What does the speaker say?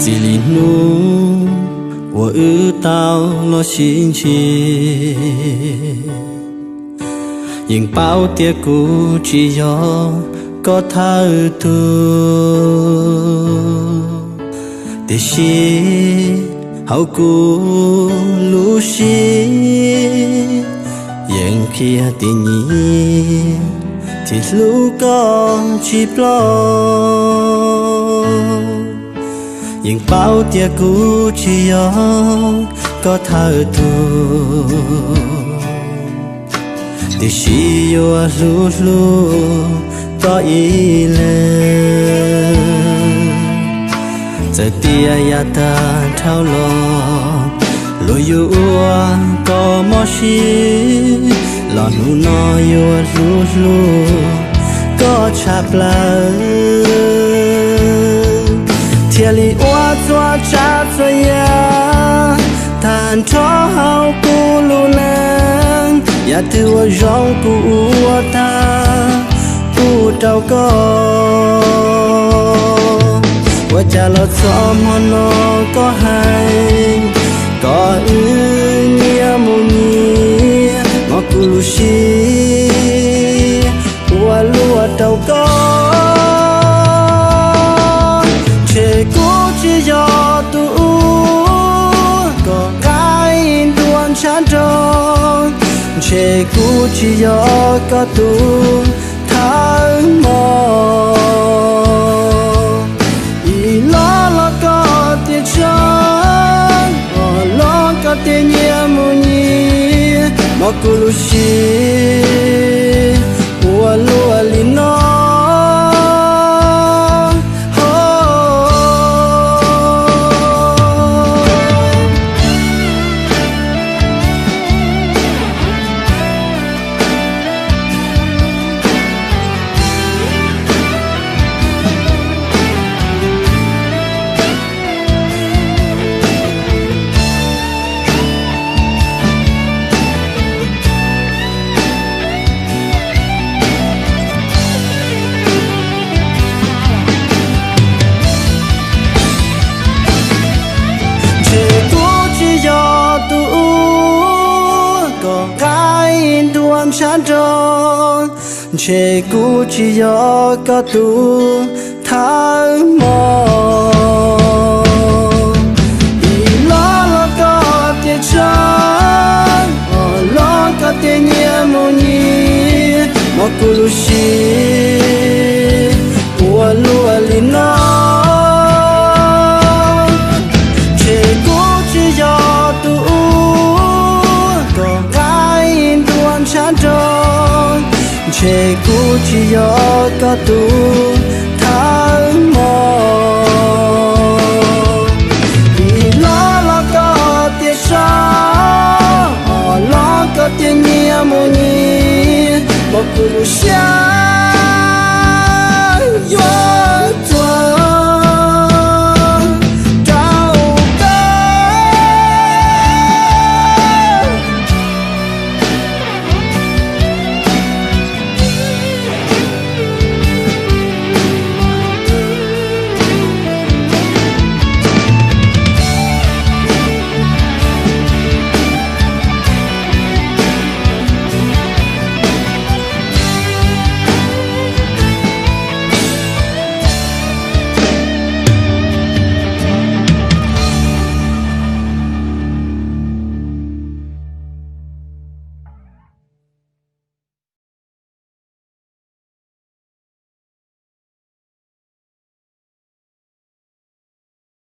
Txij li hnub uas wb tau los sib ntsib, yeej paub tias kuv tsis yog koj thawj tug, tiam sis hauv kuv lub siab yeej qhia tias nyiam thiab hlub koj tsis ploj. Yeej paub tias kuv tsis yog koj thawj tug, tiam sis yuav hlub hlub koj ib leeg. Txawm tias yav tag dhau los luag yuav ua koj mob siab, los hnub no yuav hlub hlub koj tshaj plaws, thiaj li ua txhua tsav txhua yam tag nrho hauv kuv lub neej. Yam twg uas zoo kuv ua tag pub rau koj. Ua cas los txog hmo no koj hais kom wb nyias mus nyias, hmo kuv lub siab ua luaj rau koj. Ntshe kuv tsis yog tus uas koj nqa ntuas ntshav nroog, ntshe kuv tsis yog koj tus thawj hmos. Ib los los koj tias tshav, ob los koj tias nyias mus nyias, hmo kuv lub siab ua luaj li no. Ntshe kuv tsis yog tus uas koj nqa ntuas ntshav nroog, ntshe kuv tsis yog koj tus thawj hmos. Ib los los koj tias tshav, ob los koj tias nyias mus nyias, hmo kuv lub siab ua luaj li no. Ntshe kuv tsis yog tus uas koj nqa ntuas ntshav nroog, ntshe kuv tsis yog koj tus thawj hmos. Ib los los koj tias tshav, ob los koj tias nyias mus nyias, hmo kuv lub siab